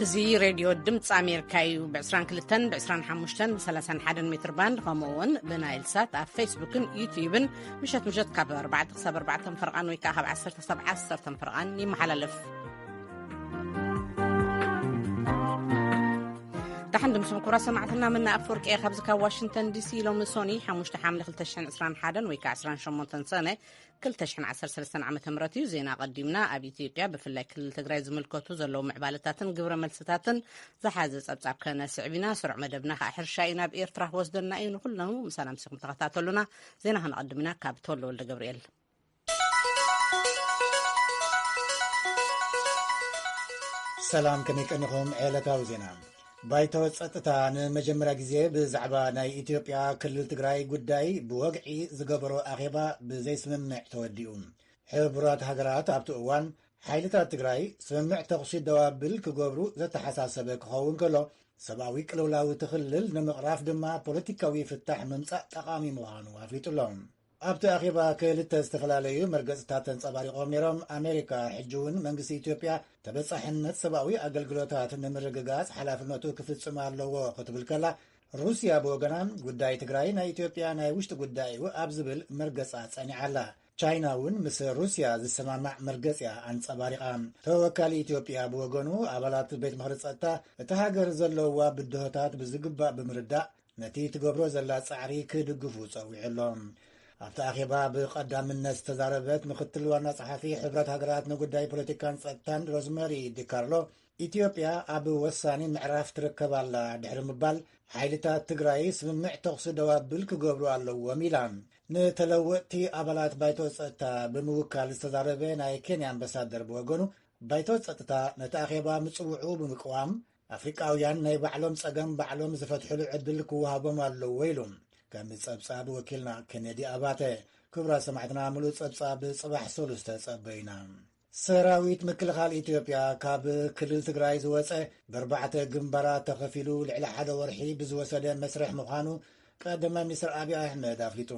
እዚ ሬድዮ ድምፂ ኣሜሪካ እዩ። ብ22፣ ብ25፣ ብ31 ሜትር ባንድ፣ ከምኡ እውን ብናይል ሳት ኣብ ፌስቡክን ዩትዩብን ምሸት ምሸት ካብ ኣርባዕተ ክሳብ ኣርባዕተ ፈርቓን ወይ ከዓ ካብ ዓሰርተ ክሳብ ዓሰርተ ፈርቓን ይመሓላለፍ። ደሓን ድምስም ኩራ ሰማዕትና፣ ምና ኣፍወርቂ እየ ካብዚ ካብ ዋሽንግተን ዲሲ። ሎሚ ሶኒ ሓሙሽተ ሓምለ ክልተ ሽሕን ዕስራን ሓደን ወይ ከዓ ዕስራን ሸሞንተን ሰነ ክልተ ሽሕን ዓሰርተ ሰለስተን ዓመተ ምህረት እዩ። ዜና ቀዲምና። ኣብ ኢትዮጵያ ብፍላይ ክልል ትግራይ ዝምልከቱ ዘለዉ ምዕባለታትን ግብረ መልስታትን ዝሓዘ ጸብጻብ ከነስዕብ ኢና። ስሩዕ መደብና ከዓ ሕርሻ እዩ ናብ ኤርትራ ክወስደና እዩ። ንኹሎም ምሳና ምሲኹም ተኸታተሉና። ዜና ከነቐድም ኢና ካብ ተወልደ ወልደ ገብርኤል። ሰላም፣ ከመይ ቀኒኹም? ዕለታዊ ዜና። ባይቶ ጸጥታ ንመጀመርያ ግዜ ብዛዕባ ናይ ኢትዮጵያ ክልል ትግራይ ጉዳይ ብወግዒ ዝገበሮ ኣኼባ ብዘይስምምዕ ተወዲኡ። ሕቡራት ሃገራት ኣብቲ እዋን ሓይልታት ትግራይ ስምምዕ ተኹሲ ደው ኣብል ክገብሩ ዘተሓሳሰበ ክኸውን ከሎ፣ ሰብኣዊ ቅልውላው እቲ ክልል ንምቕራፍ ድማ ፖለቲካዊ ፍታሕ ምምጻእ ጠቓሚ ምዃኑ ኣፍሊጡ ኣሎ። ኣብቲ ኣኼባ ክልተ ዝተፈላለዩ መርገጽታት ተንጸባሪቖም ነይሮም። ኣሜሪካ ሕጂ እውን መንግስቲ ኢትዮጵያ ተበጻሕነት ሰብኣዊ ኣገልግሎታት ንምርግጋጽ ሓላፍነቱ ክፍጽም ኣለዎ ክትብል ከላ፣ ሩስያ ብወገና ጉዳይ ትግራይ ናይ ኢትዮጵያ ናይ ውሽጢ ጉዳይ እዩ ኣብ ዝብል መርገጻ ጸኒዓ ኣላ። ቻይና እውን ምስ ሩስያ ዝሰማማዕ መርገጽ እያ ኣንጸባሪቓ። ተወካሊ ኢትዮጵያ ብወገኑ፣ ኣባላት ቤት ምኽሪ ጸጥታ እቲ ሃገር ዘለዋ ብድሆታት ብዝግባእ ብምርዳእ ነቲ ትገብሮ ዘላ ጻዕሪ ክድግፉ ጸዊዑ ኣሎ። ኣብቲ ኣኼባ ብቐዳምነት ዝተዛረበት ምክትል ዋና ጸሓፊ ሕብረት ሃገራት ንጉዳይ ፖለቲካን ጸጥታን ሮዝመሪ ዲካርሎ፣ ኢትዮጵያ ኣብ ወሳኒ ምዕራፍ ትርከብ ኣላ ድሕሪ ምባል፣ ሓይልታት ትግራይ ስምምዕ ተኹሲ ደው ኣብል ክገብሩ ኣለዎም ኢላ። ንተለወጥቲ ኣባላት ባይቶ ጸጥታ ብምውካል ዝተዛረበ ናይ ኬንያ ኣምባሳደር ብወገኑ፣ ባይቶ ጸጥታ ነቲ ኣኼባ ምጽውዑ ብምቅዋም፣ ኣፍሪቃውያን ናይ ባዕሎም ጸገም ባዕሎም ዝፈትሕሉ ዕድል ክወሃቦም ኣለዎ ኢሉ። ከም ጸብጻብ ወኪልና ኬኔዲ ኣባተ። ክቡራት ሰማዕትና፣ ምሉእ ጸብጻብ ጽባሕ ሰሉስ ተጸበዩና። ሰራዊት ምክልኻል ኢትዮጵያ ካብ ክልል ትግራይ ዝወጸ ብኣርባዕተ ግንባራት ተኸፊሉ ልዕሊ ሓደ ወርሒ ብዝወሰደ መስርሕ ምዃኑ ቀዳማይ ሚኒስትር ኣብይ ኣሕመድ ኣፍሊጡ።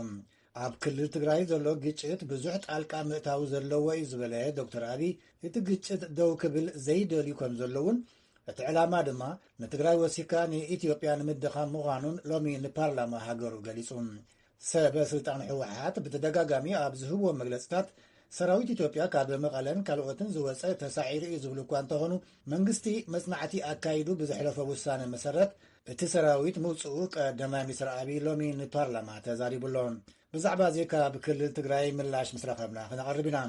ኣብ ክልል ትግራይ ዘሎ ግጭት ብዙሕ ጣልቃ ምእታው ዘለዎ እዩ ዝበለ ዶክተር ኣብይ፣ እቲ ግጭት ደው ክብል ዘይደልዩ ከም ዘለውን እቲ ዕላማ ድማ ንትግራይ ወሲካ ንኢትዮጵያ ንምድኻም ምዃኑን ሎሚ ንፓርላማ ሃገሩ ገሊጹ። ሰበ ስልጣን ህወሓት ብተደጋጋሚ ኣብ ዝህብዎ መግለጽታት፣ ሰራዊት ኢትዮጵያ ካብ መቐለን ካልኦትን ዝወጸ ተሳዒሩ እዩ ዝብሉ እኳ እንተኾኑ፣ መንግስቲ መጽናዕቲ ኣካይዱ ብዘሕለፎ ውሳነ መሰረት እቲ ሰራዊት ምውጽኡ ቀዳማይ ሚኒስትር ኣብይ ሎሚ ንፓርላማ ተዛሪቡ ኣሎ። ብዛዕባ እዚ ካብ ክልል ትግራይ ምላሽ ምስ ረኸብና ክነቐርብ ኢና።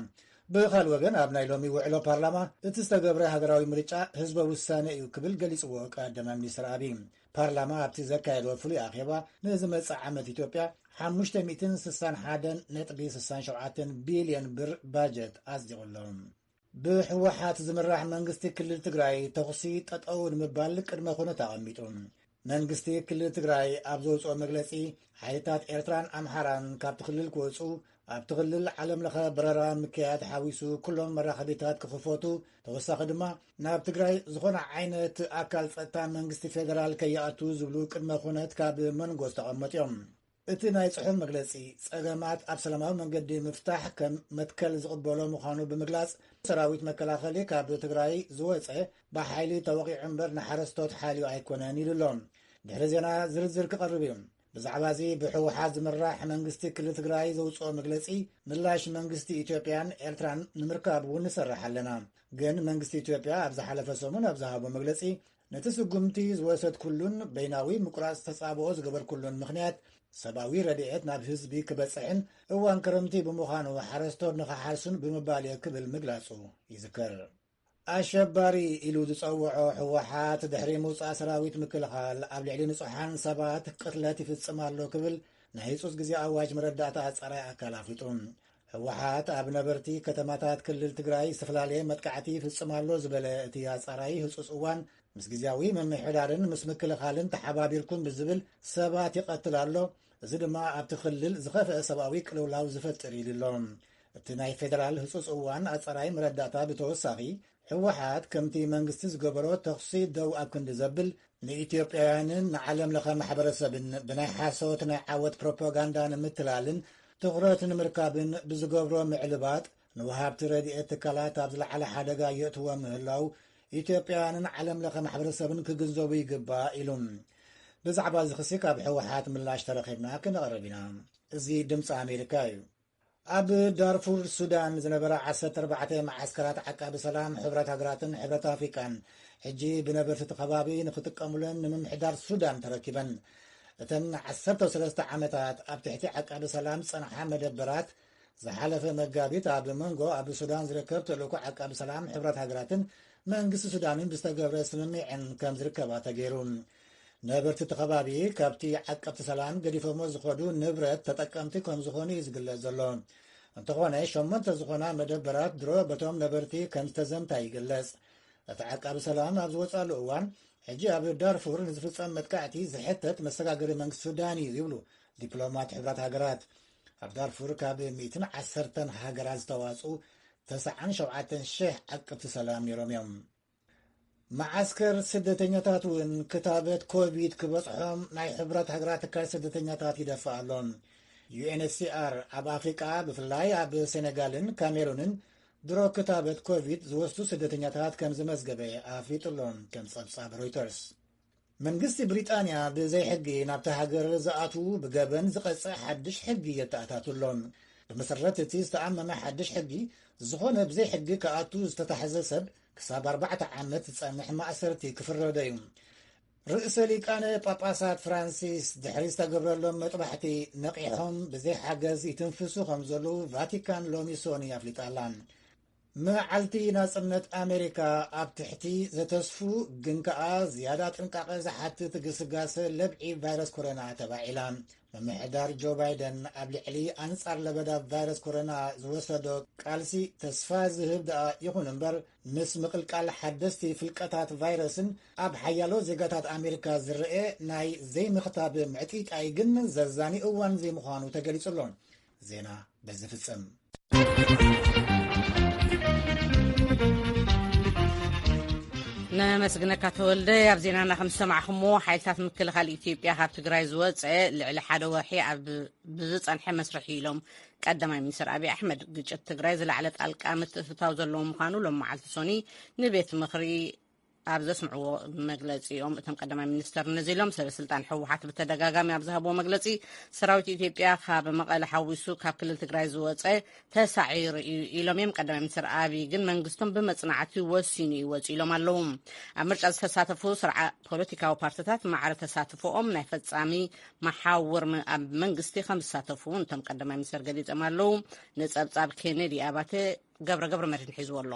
ብኻልእ ወገን፣ ኣብ ናይ ሎሚ ውዕሎ ፓርላማ፣ እቲ ዝተገብረ ሃገራዊ ምርጫ ህዝበ ውሳነ እዩ ክብል ገሊጽዎ ቀዳማይ ሚኒስትር ኣብይ። ፓርላማ ኣብቲ ዘካየዶ ፍሉይ ኣኼባ፣ ንዝመጽእ ዓመት ኢትዮጵያ ሓሙሽተ ሚእትን ስሳን ሓደን ነጥቢ ስሳን ሸውዓተን ቢልዮን ብር ባጀት ኣጽዲቑ ኣሎ። ብህወሓት ዝምራሕ መንግስቲ ክልል ትግራይ ተኹሲ ጠጠው ንምባል ቅድመ ኩነት ኣቐሚጡ። መንግስቲ ክልል ትግራይ ኣብ ዘውፅኦ መግለፂ፣ ሓይልታት ኤርትራን ኣምሓራን ካብቲ ክልል ክወፁ፣ ኣብቲ ክልል ዓለም ለኸ በረራ ምክያድ ሓዊሱ ኩሎም መራኸቢታት ክኽፈቱ፣ ተወሳኺ ድማ ናብ ትግራይ ዝኾነ ዓይነት ኣካል ጸጥታ መንግስቲ ፌደራል ከይኣቱ ዝብሉ ቅድመ ኩነት ካብ መንጎ ዝተቐመጡ እዮም። እቲ ናይ ጽሑፍ መግለጺ፣ ጸገማት ኣብ ሰላማዊ መንገዲ ምፍታሕ ከም መትከል ዝቕበሎ ምዃኑ ብምግላጽ፣ ሰራዊት መከላኸሊ ካብ ትግራይ ዝወጸ ብሓይሊ ተወቒዑ እምበር ንሓረስቶት ሓልዩ ኣይኮነን ኢሉ ኣሎ። ድሕሪ ዜና ዝርዝር ክቐርብ እዩ። ብዛዕባ እዚ ብህወሓት ዝምራሕ መንግስቲ ክልል ትግራይ ዘውጽኦ መግለጺ፣ ምላሽ መንግስቲ ኢትዮጵያን ኤርትራን ንምርካብ እውን ንሰርሕ ኣለና። ግን መንግስቲ ኢትዮጵያ ኣብ ዝሓለፈ ሰሙን ኣብ ዝሃቦ መግለጺ፣ ነቲ ስጉምቲ ዝወሰድኩሉን በይናዊ ምቁራጽ ተጻብኦ ዝገበርኩሉን ምኽንያት፣ ሰብኣዊ ረድኤት ናብ ህዝቢ ክበጽሕን እዋን ክረምቲ ብምዃኑ ሓረስቶት ንኽሓርሱን ብምባል እየ ክብል ምግላጹ ይዝከር። ኣሸባሪ ኢሉ ዝጸውዖ ህወሓት፣ ድሕሪ ምውጻእ ሰራዊት ምክልኻል ኣብ ልዕሊ ንጹሓን ሰባት ቅትለት ይፍጽም ኣሎ ክብል ናይ ህጹጽ ግዜ ኣዋጅ መረዳእታ ኣጻራይ ኣካል ኣፍሊጡ። ህወሓት ኣብ ነበርቲ ከተማታት ክልል ትግራይ ዝተፈላለየ መጥቃዕቲ ይፍጽም ኣሎ ዝበለ እቲ ኣጻራይ ህጹጽ እዋን፣ ምስ ግዝያዊ ምምሕዳርን ምስ ምክልኻልን ተሓባቢርኩም ብዝብል ሰባት ይቐትል ኣሎ። እዚ ድማ ኣብቲ ክልል ዝኸፍአ ሰብኣዊ ቅልውላው ዝፈጥር ኢሉ ኣሎ። እቲ ናይ ፌደራል ህጹጽ እዋን ኣጻራይ መረዳእታ ብተወሳኺ፣ ህወሓት ከምቲ መንግስቲ ዝገበሮ ተኹሲ ደው ኣብ ክንዲ ዘብል፣ ንኢትዮጵያውያንን ንዓለም ለኸ ማሕበረሰብን ብናይ ሓሶት ናይ ዓወት ፕሮፓጋንዳ ንምትላልን ትኹረት ንምርካብን ብዝገብሮ ምዕልባጥ፣ ንወሃብቲ ረድኤት ትካላት ኣብ ዝለዓለ ሓደጋ የእትዎ ምህላው ኢትዮጵያውያንን ዓለም ለኸ ማሕበረሰብን ክግንዘቡ ይግባእ ኢሉ። ብዛዕባ እዚ ክሲ ካብ ህወሓት ምላሽ ተረኺብና ክነቕርብ ኢና። እዚ ድምፂ ኣሜሪካ እዩ። ኣብ ዳርፉር ሱዳን ዝነበራ ዓሰርተ ኣርባዕተ መዓስከራት ዓቃቢ ሰላም ሕብረት ሃገራትን ሕብረት ኣፍሪቃን ሕጂ ብነበርቲ እቲ ከባቢ ንክጥቀሙለን ንምምሕዳር ሱዳን ተረኪበን። እተን ዓሰርተ ሰለስተ ዓመታት ኣብ ትሕቲ ዓቃቢ ሰላም ዝጸንሓ መደበራት ዝሓለፈ መጋቢት ኣብ መንጎ ኣብ ሱዳን ዝርከብ ተልእኮ ዓቃቢ ሰላም ሕብረት ሃገራትን መንግስቲ ሱዳንን ብዝተገብረ ስምምዕን ከም ዝርከባ ተገይሩ። ነበርቲ እቲ ከባቢ ካብቲ ዓቀብቲ ሰላም ገዲፎሞ ዝኸዱ ንብረት ተጠቀምቲ ከም ዝኾኑ እዩ ዝግለጽ ዘሎ። እንተኾነ ሸሞንተ ዝኾና መደበራት ድሮ በቶም ነበርቲ ከም ዝተዘምታ ይግለጽ። እቲ ዓቃቢ ሰላም ኣብ ዝወጻሉ እዋን ሕጂ ኣብ ዳርፉር ንዝፍጸም መጥቃዕቲ ዝሕተት መሰጋገሪ መንግስቲ ሱዳን እዩ ይብሉ ዲፕሎማት ሕብራት ሃገራት። ኣብ ዳርፉር ካብ ሚእትን ዓሰርተን ሃገራት ዝተዋጽኡ ተስዓን ሸውዓተን ሽሕ ዓቀብቲ ሰላም ነይሮም እዮም። መዓስከር ስደተኛታት እውን ክታበት ኮቪድ ክበጽሖም ናይ ሕብራት ሃገራት ትካል ስደተኛታት ይደፍእ ኣሎ። ዩ ኤን ኤች ሲ ኣር ኣብ ኣፍሪቃ ብፍላይ ኣብ ሴኔጋልን ካሜሩንን ድሮ ክታበት ኮቪድ ዝወስዱ ስደተኛታት ከም ዝመዝገበ ኣፍሊጡ ኣሎ። ከም ጸብጻብ ሮይተርስ። መንግስቲ ብሪጣንያ ብዘይ ሕጊ ናብታ ሃገር ዝኣትዉ ብገበን ዝቐጽዕ ሓድሽ ሕጊ የተኣታቱ ኣሎ። ብመሰረት እቲ ዝተኣመመ ሓድሽ ሕጊ፣ ዝኾነ ብዘይ ሕጊ ክኣቱ ዝተታሕዘ ሰብ ክሳብ ኣርባዕተ ዓመት ዝጸንሕ ማእሰርቲ ክፍረዶ እዩ። ርእሰ ሊቃነ ጳጳሳት ፍራንሲስ ድሕሪ ዝተገብረሎም መጥባሕቲ ነቒሖም ብዘይ ሓገዝ ይትንፍሱ ከም ዘለዉ ቫቲካን ሎሚ ሶኒ ኣፍሊጣ ኣላ። መዓልቲ ናጽነት ኣሜሪካ ኣብ ትሕቲ ዘተስፉ ግን ከኣ ዝያዳ ጥንቃቐ ዝሓትት ግስጋሰ ለብዒ ቫይረስ ኮሮና ተባዒላ። ምምሕዳር ጆ ባይደን ኣብ ልዕሊ ኣንጻር ለበዳ ቫይረስ ኮሮና ዝወሰዶ ቃልሲ ተስፋ ዝህብ ደኣ ይኹን እምበር፣ ምስ ምቕልቃል ሓደስቲ ፍልቀታት ቫይረስን ኣብ ሓያሎ ዜጋታት ኣሜሪካ ዝረኤ ናይ ዘይምኽታብ ምዕጢጣይ ግን ዘዛኒ እዋን ዘይምዃኑ ተገሊጹ ኣሎ። ዜና በዚ ፍጽም። ነመስግነካ ተወልደ። ኣብ ዜናና ከም ዝሰማዕኹሞ፣ ሓይልታት ምክልኻል ኢትዮጵያ ካብ ትግራይ ዝወፀ ልዕሊ ሓደ ወርሒ ኣብ ብዝፀንሐ መስርሕ ኢሎም ቀዳማይ ሚኒስትር ኣብይ ኣሕመድ። ግጭት ትግራይ ዝለዓለ ጣልቃ ምትእትታው ዘለዎ ምዃኑ ሎም መዓልቲ ሶኒ ንቤት ምኽሪ ኣብ ዘስምዕዎ መግለፂኦም፣ እቶም ቀዳማይ ሚኒስተር ነዚ ኢሎም። ሰበ ስልጣን ህወሓት ብተደጋጋሚ ኣብ ዝሃብዎ መግለፂ፣ ሰራዊት ኢትዮጵያ ካብ መቐለ ሓዊሱ ካብ ክልል ትግራይ ዝወፀ ተሳዒሩ እዩ ኢሎም እዮም። ቀዳማይ ሚኒስተር ኣብይ ግን መንግስቶም ብመፅናዕቲ ወሲኑ እዩ ወፂኡ ኢሎም ኣለዉ። ኣብ ምርጫ ዝተሳተፉ ስርዓ ፖለቲካዊ ፓርቲታት ማዕረ ተሳትፎኦም ናይ ፈፃሚ መሓውር ም-፣ ኣብ መንግስቲ ከም ዝሳተፉ እውን እቶም ቀዳማይ ሚኒስተር ገሊፆም ኣለዉ። ንፀብፃብ ኬኔዲ ኣባተ ገብረ ገብረ መድህን ሒዝዎ ኣሎ።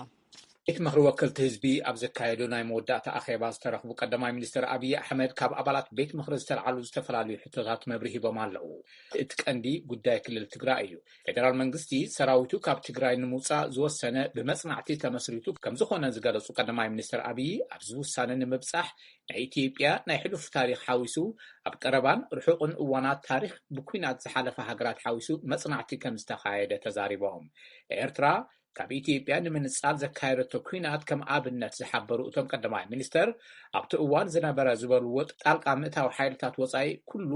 ቤት ምኽሪ ወከልቲ ህዝቢ ኣብ ዘካየዶ ናይ መወዳእታ ኣኼባ ዝተረኽቡ ቀዳማይ ሚኒስትር ኣብይ ኣሕመድ ካብ ኣባላት ቤት ምኽሪ ዝተልዓሉ ዝተፈላለዩ ሕቶታት መብርሂ ሂቦም ኣለዉ። እቲ ቀንዲ ጉዳይ ክልል ትግራይ እዩ። ፌደራል መንግስቲ ሰራዊቱ ካብ ትግራይ ንምውፃእ ዝወሰነ ብመፅናዕቲ ተመስሪቱ ከም ዝኾነ ዝገለፁ ቀዳማይ ሚኒስትር ኣብይ ኣብዚ ውሳነ ንምብፃሕ ናይ ኢትዮጵያ ናይ ሕሉፍ ታሪኽ ሓዊሱ ኣብ ቀረባን ርሑቕን እዋናት ታሪኽ ብኲናት ዝሓለፋ ሃገራት ሓዊሱ መፅናዕቲ ከም ዝተኻየደ ተዛሪቦም። ኤርትራ ካብ ኢትዮጵያ ንምንጻል ዘካየደቶ ኲናት ከም ኣብነት ዝሓበሩ እቶም ቀዳማይ ሚኒስተር፣ ኣብቲ እዋን ዝነበረ ዝበልዎ ጣልቃ ምእታው ሓይልታት ወጻኢ ኩሉ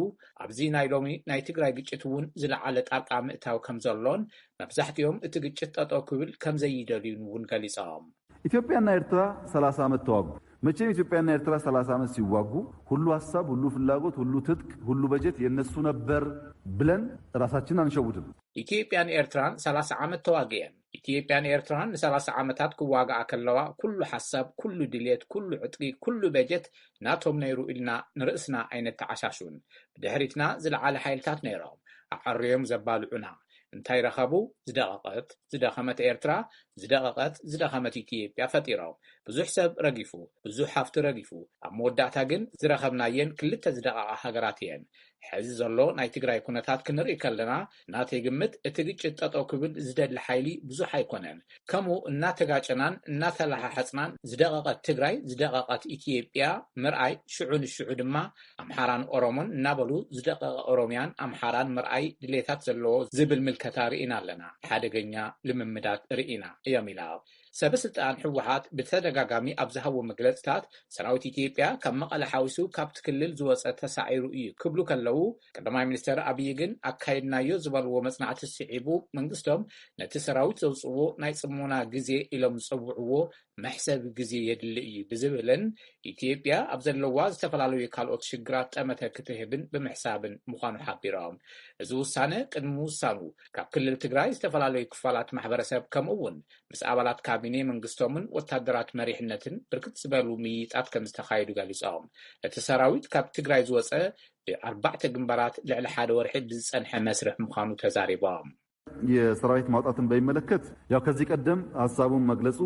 ኣብዚ ናይ ሎሚ ናይ ትግራይ ግጭት እውን ዝለዓለ ጣልቃ ምእታው ከም ዘሎን መብዛሕትኦም እቲ ግጭት ጠጠው ክብል ከም ዘይደልዩን እውን ገሊጾም። ኢትዮጵያና ኤርትራ ሰላሳ ዓመት ተዋጉ። መቼም ኢትዮጵያና ኤርትራ ሰላሳ ዓመት ሲዋጉ ሁሉ ሐሳብ፣ ሁሉ ፍላጎት፣ ሁሉ ትጥቅ፣ ሁሉ በጀት የነሱ ነበር ብለን ራሳችንን አንሸውድም። ኢትዮጵያን ኤርትራን ሰላሳ ዓመት ተዋግየን። ኢትዮጵያን ኤርትራን ንሰላሳ ዓመታት ክዋግኣ ከለዋ ኩሉ ሐሳብ፣ ኩሉ ድልየት፣ ኩሉ ዕጥቂ፣ ኩሉ በጀት ናቶም ነይሩ ኢልና ንርእስና ኣይነተዓሻሹን። ብድሕሪትና ዝለዓለ ሓይልታት ነይሮም። ኣዐርዮም ዘባልዑና። እንታይ ረኸቡ? ዝደቐቐት፣ ዝደኸመት ኤርትራ፣ ዝደቐቐት፣ ዝደኸመት ኢትዮጵያ ፈጢሮም። ብዙሕ ሰብ ረጊፉ፣ ብዙሕ ሃፍቲ ረጊፉ። ኣብ መወዳእታ ግን ዝረኸብናየን ክልተ ዝደቐቓ ሃገራት እየን። ሕዚ ዘሎ ናይ ትግራይ ኩነታት ክንርኢ ከለና፣ ናተይ ግምት እቲ ግጭት ጠጠው ክብል ዝደሊ ሓይሊ ብዙሕ ኣይኮነን። ከምኡ እናተጋጨናን እናተለሓሓጽናን ዝደቐቐት ትግራይ፣ ዝደቐቐት ኢትዮጵያ ምርኣይ፣ ሽዑ ንሽዑ ድማ ኣምሓራን ኦሮሞን እናበሉ ዝደቐቐ ኦሮምያን ኣምሓራን ምርኣይ ድሌታት ዘለዎ ዝብል ምልከታ ርኢና ኣለና። ሓደገኛ ልምምዳት ርኢና እዮም ኢላ። ሰበ ስልጣን ህወሓት ብተደጋጋሚ ኣብ ዝሃብዎ መግለጽታት፣ ሰራዊት ኢትዮጵያ ካብ መቐለ ሓዊሱ ካብቲ ክልል ዝወጸ ተሳዒሩ እዩ ክብሉ ከለዉ፣ ቀዳማይ ሚኒስተር ኣብይ ግን ኣካይድናዮ ዝበልዎ መጽናዕቲ ስዒቡ መንግስቶም ነቲ ሰራዊት ዘውጽእዎ ናይ ጽሞና ግዜ ኢሎም ዝጸውዕዎ መሕሰቢ ግዜ የድሊ እዩ ብዝብልን፣ ኢትዮጵያ ኣብ ዘለዋ ዝተፈላለዩ ካልኦት ሽግራት ጠመተ ክትህብን ብምሕሳብን ምዃኑ ሓቢሮም። እዚ ውሳነ ቅድሚ ምውሳኑ፣ ካብ ክልል ትግራይ ዝተፈላለዩ ክፋላት ማሕበረሰብ፣ ከምኡ እውን ምስ ኣባላት ካቢኔ መንግስቶምን ወታደራት መሪሕነትን ብርክት ዝበሉ ምይይጣት ከም ዝተኻየዱ ገሊጾም። እቲ ሰራዊት ካብ ትግራይ ዝወጸ ብኣርባዕተ ግንባራት ልዕሊ ሓደ ወርሒ ብዝጸንሐ መስርሕ ምዃኑ ተዛሪቦም። የሰራዊት ማውጣትን በሚመለከት፣ ያው ከዚህ ቀደም ሀሳቡን መግለጹ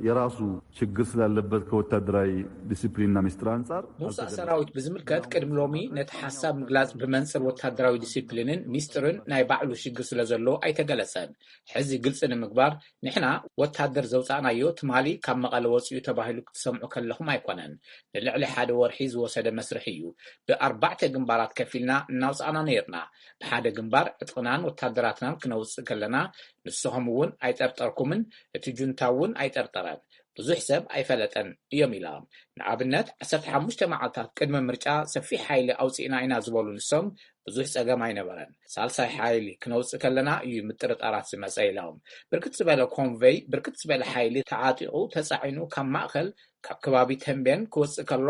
የራሱ ችግር ስላለበት ከወታደራዊ ዲሲፕሊንና ሚስጥር አንጻር ምውፃእ ሰራዊት ብዝምልከት፣ ቅድሚ ሎሚ ነቲ ሓሳብ ምግላጽ ብመንጽር ወታደራዊ ዲሲፕሊንን ሚስጥርን ናይ ባዕሉ ሽግር ስለ ዘለዎ ኣይተገለጸን። ሕዚ ግልጺ ንምግባር፣ ንሕና ወታደር ዘውጻእናዮ ትማሊ ካብ መቐለ ወጺኡ ተባሂሉ ክትሰምዑ ከለኹም ኣይኮነን። ንልዕሊ ሓደ ወርሒ ዝወሰደ መስርሕ እዩ። ብኣርባዕተ ግንባራት ከፊልና እናውጻእና ነይርና። ብሓደ ግንባር ዕጥቕናን ወታደራትናን ክነውጽእ ከለና፣ ንስኹም እውን ኣይጠርጠርኩምን፣ እቲ ጁንታ እውን ኣይጠርጠረን። ብዙሕ ሰብ ኣይፈለጠን እዮም ኢሎም። ንኣብነት፣ ዓሰርተ ሓሙሽተ መዓልታት ቅድሚ ምርጫ ሰፊሕ ሓይሊ ኣውጺእና ኢና ዝበሉ ንሶም፣ ብዙሕ ጸገም ኣይነበረን። ሳልሳይ ሓይሊ ክነውጽእ ከለና እዩ ምጥርጣራት ዝመጸ ኢሎም። ብርክት ዝበለ ኮንቨይ፣ ብርክት ዝበለ ሓይሊ ተዓጢቑ ተጻዒኑ ካብ ማእኸል፣ ካብ ከባቢ ተንቤን ክወጽእ ከሎ፣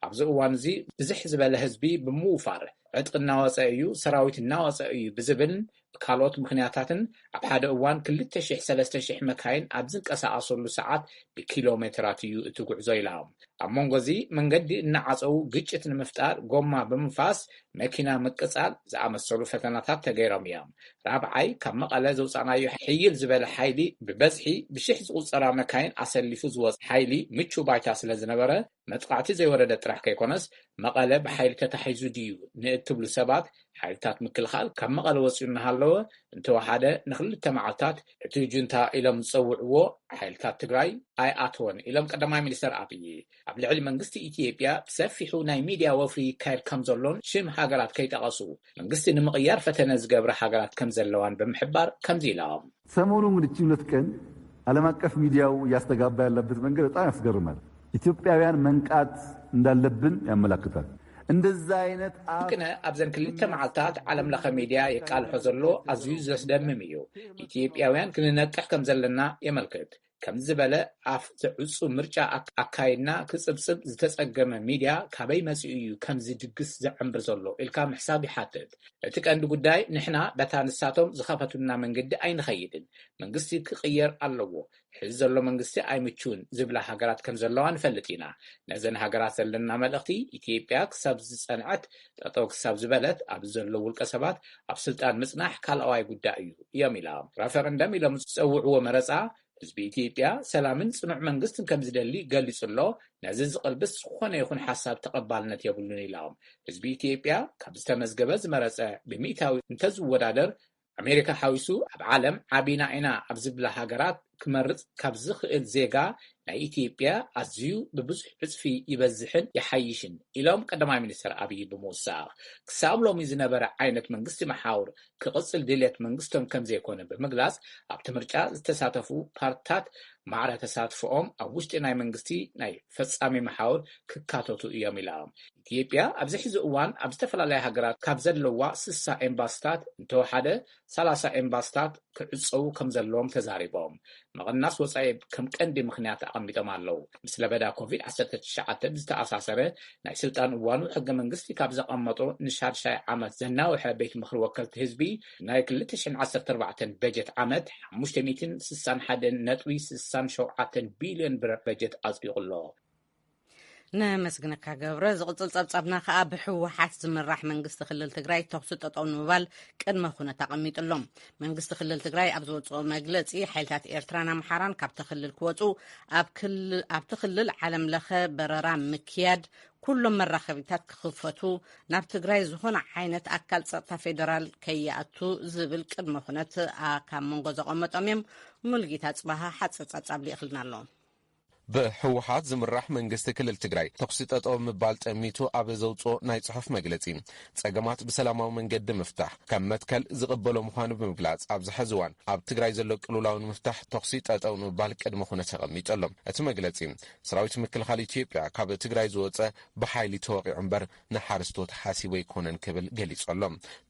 ኣብዚ እዋን እዚ ብዝሕ ዝበለ ህዝቢ ብምውፋር፣ ዕጥቂ እናወጸ እዩ፣ ሰራዊት እናወጸ እዩ ብዝብል ካልኦት ምኽንያታትን፣ ኣብ ሓደ እዋን ክልተ ሽሕ ሰለስተ ሽሕ መካይን ኣብ ዝንቀሳቐሰሉ ሰዓት ብኪሎ ሜትራት እዩ እቲ ጉዕዞ ኢሎም። ኣብ መንጎ እዚ መንገዲ እናዓጸዉ ግጭት ንምፍጣር ጎማ ብምንፋስ መኪና ምቅጻል ዝኣመሰሉ ፈተናታት ተገይሮም እዮም። ራብዓይ፣ ካብ መቐለ ዘውጻእናዮ ሕይል ዝበለ ሓይሊ፣ ብበዝሒ ብሽሕ ዝቑጸራ መካይን ኣሰሊፉ ዝወጽእ ሓይሊ ምቹ ባይታ ስለ ዝነበረ፣ መጥቓዕቲ ዘይወረደ ጥራሕ ከይኮነስ፣ መቐለ ብሓይሊ ተታሒዙ ድዩ ንእትብሉ ሰባት፣ ሓይልታት ምክልኻል ካብ መቐለ ወጺኡ እናሃለወ፣ እንተወሓደ ንክልተ መዓልታት እቲ ጁንታ ኢሎም ዝጸውዕዎ ሓይልታት ትግራይ ኣይኣተወን ኢሎም ቀዳማይ ሚኒስተር ኣብዪ። ኣብ ልዕሊ መንግስቲ ኢትዮጵያ ብሰፊሑ ናይ ሚድያ ወፍሪ ይካየድ ከም ዘሎን ሽም ሃገራት ከይጠቐሱ መንግስቲ ንምቕያር ፈተነ ዝገብራ ሃገራት ከም ዘለዋን ብምሕባር ከምዚ ኢሎም። ሰሞኑን እንግዲህ እቺ ሁለት ቀን ዓለም አቀፍ ሚዲያው እያስተጋባ ያለበት መንገድ በጣም ያስገርማል። ኢትዮጵያውያን መንቃት እንዳለብን ያመላክታል። እንደዛ አይነት ግነ ኣብዘን ክልተ መዓልታት ዓለም ለኸ ሚድያ የቃልሖ ዘሎ ኣዝዩ ዘስደምም እዩ። ኢትዮጵያውያን ክንነቅሕ ከም ዘለና የመልክት። ከምዚ ዝበለ ኣፍ ዘዕጹ ምርጫ ኣካይድና ክጽብጽብ ዝተጸገመ ሚድያ ካበይ መጺኡ እዩ ከምዚ ድግስ ዘዐምብር ዘሎ ኢልካ ምሕሳብ ይሓትት። እቲ ቀንዲ ጉዳይ ንሕና በታ ንሳቶም ዝኸፈቱልና መንገዲ ኣይንኸይድን። መንግስቲ ክቕየር ኣለዎ። ሕዚ ዘሎ መንግስቲ ኣይምችውን ዝብላ ሃገራት ከም ዘለዋ ንፈልጥ ኢና። ነዘን ሃገራት ዘለና መልእኽቲ፣ ኢትዮጵያ ክሳብ ዝጸንዐት፣ ጠጠው ክሳብ ዝበለት፣ ኣብዚ ዘለዉ ውልቀ ሰባት ኣብ ስልጣን ምጽናሕ ካልኣዋይ ጉዳይ እዩ እዮም ኢሎም። ረፈረንደም ኢሎም ዝጸውዕዎ መረጻ ህዝቢ ኢትዮጵያ ሰላምን ጽኑዕ መንግስትን ከም ዝደሊ ገሊጹ ኣሎ። ነዚ ዝቕልብስ ዝኾነ ይኹን ሓሳብ ተቐባልነት የብሉን ኢሎም። ህዝቢ ኢትዮጵያ ካብ ዝተመዝገበ ዝመረጸ ብሚእታዊ እንተዝወዳደር ኣሜሪካ ሓዊሱ ኣብ ዓለም ዓቢና ኢና ኣብ ዝብላ ሃገራት ክመርጽ ካብ ዝኽእል ዜጋ ናይ ኢትዮጵያ ኣዝዩ ብብዙሕ ዕጽፊ ይበዝሕን ይሓይሽን ኢሎም ቀዳማይ ሚኒስትር ኣብይ ብምውሳኽ ክሳብ ሎሚ ዝነበረ ዓይነት መንግስቲ መሓውር ክቕጽል ድልየት መንግስቶም ከም ዘይኮነ ብምግላጽ ኣብቲ ምርጫ ዝተሳተፉ ፓርትታት ማዕረ ተሳትፎኦም ኣብ ውሽጢ ናይ መንግስቲ ናይ ፈጻሚ መሓውር ክካተቱ እዮም ኢሎም። ኢትዮጵያ ኣብዚ ሕዚ እዋን ኣብ ዝተፈላለያ ሃገራት ካብ ዘለዋ ስሳ ኤምባስታት እንተወሓደ ሰላሳ ኤምባስታት ክዕጸዉ ከም ዘለዎም ተዛሪቦም። ምቕናስ ወጻኢ ከም ቀንዲ ምኽንያት ኣቐሚጦም ኣለዉ። ምስ ለበዳ ኮቪድ ዓሰርተ ትሽዓተ ብዝተኣሳሰረ ናይ ስልጣን እዋኑ ሕገ መንግስቲ ካብ ዘቐመጦ ንሻድሻይ ዓመት ዘናውሐ ቤት ምኽሪ ወከልቲ ህዝቢ ናይ ክልተ ሽሕን ዓሰርተ ኣርባዕተን በጀት ዓመት ሓሙሽተ ሚእትን ስሳን ሓደን ነጥቢ ስሳን ሸውዓተን ቢልዮን ብር በጀት ኣጽዲቑ ኣሎ። ነመስግነካ ገብረ። ዝቕጽል ጸብጻብና ከኣ ብህወሓት ዝምራሕ መንግስቲ ክልል ትግራይ ተኹሲ ጠጠው ንምባል ቅድመ ኩነት ኣቐሚጡ ኣሎ። መንግስቲ ክልል ትግራይ ኣብ ዝወጽኦ መግለጺ ሓይልታት ኤርትራን ኣምሓራን ካብቲ ክልል ክወጹ፣ ኣብቲ ክልል ዓለም ለኸ በረራ ምክያድ፣ ኩሎም መራኸቢታት ክኽፈቱ፣ ናብ ትግራይ ዝኾነ ዓይነት ኣካል ጸጥታ ፌደራል ከይኣቱ ዝብል ቅድመ ኩነት ካብ መንጎ ዘቐመጦም እዮም። ሙልጌታ ጽባሃ ሓጺር ጸብጻብ ልኢኽልና ኣሎ። ብህወሓት ዝምራሕ መንግስቲ ክልል ትግራይ ተኹሲ ጠጠው ምባል ጠሚቱ ኣብ ዘውፅኦ ናይ ጽሑፍ መግለጺ፣ ጸገማት ብሰላማዊ መንገዲ ምፍታሕ ከም መትከል ዝቕበሎ ምዃኑ ብምግላጽ፣ ኣብዚ ሕዚ እዋን ኣብ ትግራይ ዘሎ ቅልውላው ንምፍታሕ ተኹሲ ጠጠው ንምባል ቅድመ ኩነት ኣቐሚጡ ኣሎ። እቲ መግለጺ፣ ሰራዊት ምክልኻል ኢትዮጵያ ካብ ትግራይ ዝወጸ ብሓይሊ ተወቒዑ እምበር ንሓረስቶት ሓሲቡ ኣይኮነን ክብል ገሊጹ ኣሎ።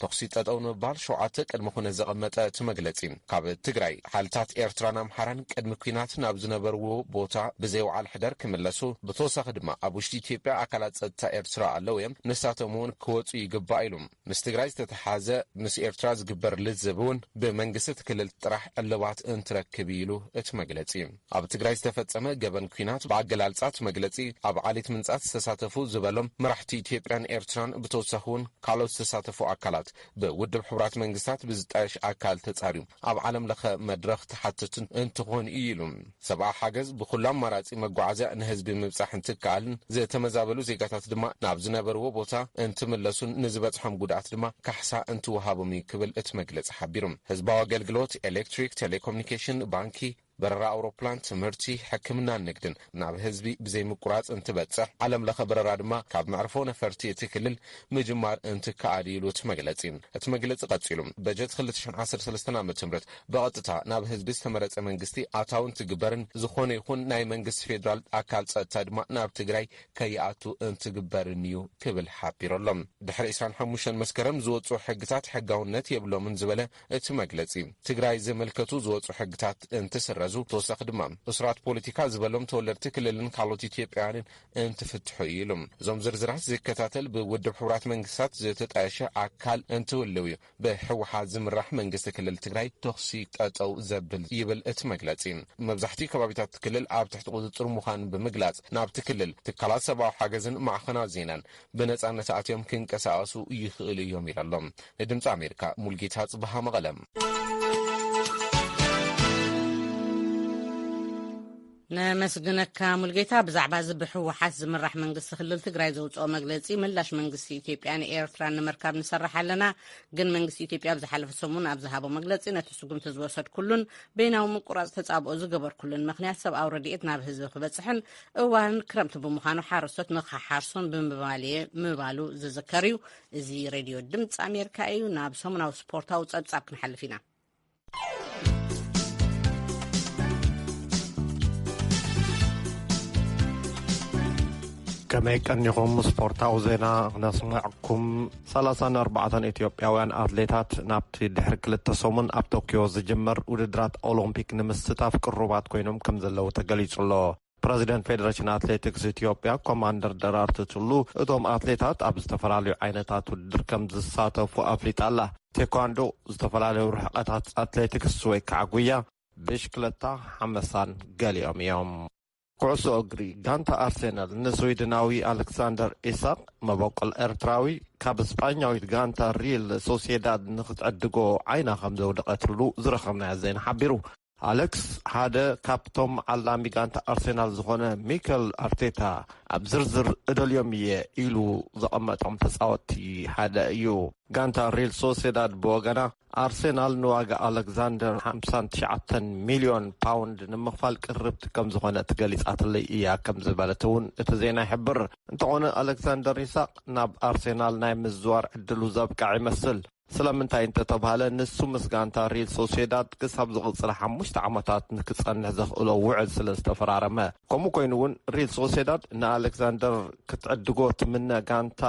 ተኹሲ ጠጠው ንምባል ሸውዓተ ቅድመ ኩነት ዘቐመጠ እቲ መግለጺ፣ ካብ ትግራይ ሓይልታት ኤርትራን ኣምሓራን ቅድሚ ኲናት ናብ ዝነበርዎ ቦታ ብዘይ ውዓል ሕደር ክምለሱ፣ ብተወሳኺ ድማ ኣብ ውሽጢ ኢትዮጵያ ኣካላት ጸጥታ ኤርትራ ኣለዉ እዮም፣ ንሳቶም እውን ክወጹ ይግባእ ኢሉ። ምስ ትግራይ ዝተተሓዘ ምስ ኤርትራ ዝግበር ልዝብ እውን ብመንግስቲ እቲ ክልል ጥራሕ ዕልባት እንትረክብ እዩ ኢሉ እቲ መግለጺ። ኣብ ትግራይ ዝተፈጸመ ገበን ኲናት ብኣገላልጻ እቲ መግለጺ ኣብ ዓሌት ምንጻት ዝተሳተፉ ዝበሎም መራሕቲ ኢትዮጵያን ኤርትራን ብተወሳኺ እውን ካልኦት ዝተሳተፉ ኣካላት ብውድብ ሕቡራት መንግስታት ብዝጣየሽ ኣካል ተጻርዩ ኣብ ዓለም ለኸ መድረኽ ተሓተቱ እንትኾን እዩ ኢሉ። ሰብኣዊ ሓገዝ ብኹሉ ኣማራጺ መጓዓዝያ ንህዝቢ ምብጻሕ እንትከኣልን ዝተመዛበሉ ዜጋታት ድማ ናብ ዝነበርዎ ቦታ እንትምለሱን ንዝበጽሖም ጉድኣት ድማ ካሕሳ እንትወሃቦም እዩ ክብል እቲ መግለጺ ሓቢሩ። ህዝባዊ ኣገልግሎት፣ ኤሌክትሪክ፣ ቴሌኮሙኒኬሽን፣ ባንኪ፣ በረራ ኣውሮፕላን፣ ትምህርቲ፣ ሕክምናን ንግድን ናብ ህዝቢ ብዘይምቁራጽ እንትበጽሕ፣ ዓለም ለኸ በረራ ድማ ካብ መዕርፎ ነፈርቲ እቲ ክልል ምጅማር እንትከኣል እዩ ኢሉ እቲ መግለጺ። እቲ መግለጺ ቀጺሉ፣ በጀት ክልተ ሽሕን ዓሰርተ ሰለስተን ዓመተ ምህረት ብቐጥታ ናብ ህዝቢ ዝተመረጸ መንግስቲ ኣታዊ እንትግበርን ዝኾነ ይኹን ናይ መንግስቲ ፌዴራል ኣካል ጸጥታ ድማ ናብ ትግራይ ከይኣቱ እንትግበርን እዩ ክብል ሓቢሩ ኣሎ። ድሕሪ ዕስራን ሓሙሽተን መስከረም ዝወጹ ሕግታት ሕጋውነት የብሎምን ዝበለ እቲ መግለጺ፣ ትግራይ ዝምልከቱ ዝወጹ ሕግታት እንትስረዙ፣ ተወሳኺ ድማ እሱራት ፖለቲካ ዝበሎም ተወለድቲ ክልልን ካልኦት ኢትዮጵያውያንን እንትፍትሑ እዩ ኢሉ። እዞም ዝርዝራት ዝከታተል ብውድብ ሕቡራት መንግስታት ዝተጣየሸ ኣካል እንትህልው እዩ ብህወሓት ዝምራሕ መንግስቲ ክልል ትግራይ ተኹሲ ጠጠው ዘብል ይብል እቲ መግለጺ። መብዛሕትኡ ከባቢታት ክልል ኣብ ትሕቲ ቁጽጽር ምዃኑ ብምግላጽ፣ ናብቲ ክልል ትካላት ሰብኣዊ ሓገዝን ማዕኸናት ዜናን ብነጻነት ኣትዮም ክንቀሳቐሱ ይኽእሉ እዮም ኢሉ ኣሎ። ንድምፂ ኣሜሪካ ሙልጌታ ጽበሃ መቐለ። ነመስግነካ ሙልጌታ። ብዛዕባ እዚ ብህወሓት ዝምራሕ መንግስቲ ክልል ትግራይ ዘውፅኦ መግለፂ ምላሽ መንግስቲ ኢትዮጵያን ኤርትራን ንምርካብ ንሰርሕ ኣለና፣ ግን መንግስቲ ኢትዮጵያ ኣብ ዝሓለፈ ሰሙን ኣብ ዝሃቦ መግለፂ ነቲ ስጉምቲ ዝወሰድኩሉን በይናዊ ምቁራፅ ተፃብኦ ዝገበርኩሉን ምኽንያት ሰብኣዊ ረድኤት ናብ ህዝቢ ክበፅሕን እዋን ክረምቲ ብምዃኑ ሓረስቶት ንኽሓርሱን ብምባል እየ ምባሉ ዝዝከር እዩ። እዚ ሬድዮ ድምፂ ኣሜሪካ እዩ። ናብ ሰሙናዊ ስፖርታዊ ፀብፃብ ክንሓልፍ ኢና። ከመይ ቀኒኹም? ስፖርታዊ ዜና ክነስምዐኩም። ሰላሳን ኣርባዕተን ኢትዮጵያውያን ኣትሌታት ናብቲ ድሕሪ ክልተ ሰሙን ኣብ ቶኪዮ ዝጅመር ውድድራት ኦሎምፒክ ንምስታፍ ቅሩባት ኮይኖም ከም ዘለዉ ተገሊጹ ኣሎ። ፕረዚደንት ፌደሬሽን ኣትሌቲክስ ኢትዮጵያ ኮማንደር ደራርቱ ቱሉ፣ እቶም ኣትሌታት ኣብ ዝተፈላለዩ ዓይነታት ውድድር ከም ዝሳተፉ ኣፍሊጣ ኣላ። ቴኳንዶ፣ ዝተፈላለዩ ርሕቐታት ኣትሌቲክስ ወይ ከዓ ጉያ፣ ብሽክለታ፣ ሓመሳን ገሊኦም እዮም። ኩዕሶ እግሪ፣ ጋንታ ኣርሴናል ንስዊድናዊ ኣሌክሳንደር ኢሳቅ፣ መበቆል ኤርትራዊ፣ ካብ ስጳኛዊት ጋንታ ሪል ሶሲዳድ ንክትዕድጎ ዓይና ከም ዘውደቐትሉ ዝረኸብናዮ ዜና ሓቢሩ። ኣሌክስ ሓደ ካብቶም ዓላሚ ጋንታ ኣርሴናል ዝኾነ ሚከል ኣርቴታ ኣብ ዝርዝር እደልዮም እየ ኢሉ ዘቐመጦም ተጻወትቲ ሓደ እዩ። ጋንታ ሪል ሶሴዳድ ብወገና፣ ኣርሴናል ንዋጋ ኣሌክዛንደር ሓምሳን ትሽዓተን ሚልዮን ፓውንድ ንምኽፋል ቅርብቲ ከም ዝኾነት ገሊጻትለይ እያ ከም ዝበለት እውን እቲ ዜና ይሕብር። እንተኾነ ኣሌክዛንደር ኢሳቅ ናብ ኣርሴናል ናይ ምዝዋር ዕድሉ ዘብቅዕ ይመስል። ስለምንታይ እንተተባህለ፣ ንሱ ምስ ጋንታ ሪል ሶሴዳድ ክሳብ ዝቕጽል ሓሙሽተ ዓመታት ንክጸንሕ ዘኽእሎ ውዕል ስለ ዝተፈራረመ። ከምኡ ኮይኑ እውን ሪል ሶሴዳድ ንኣሌክዛንደር ክትዕድጎ ትምነ ጋንታ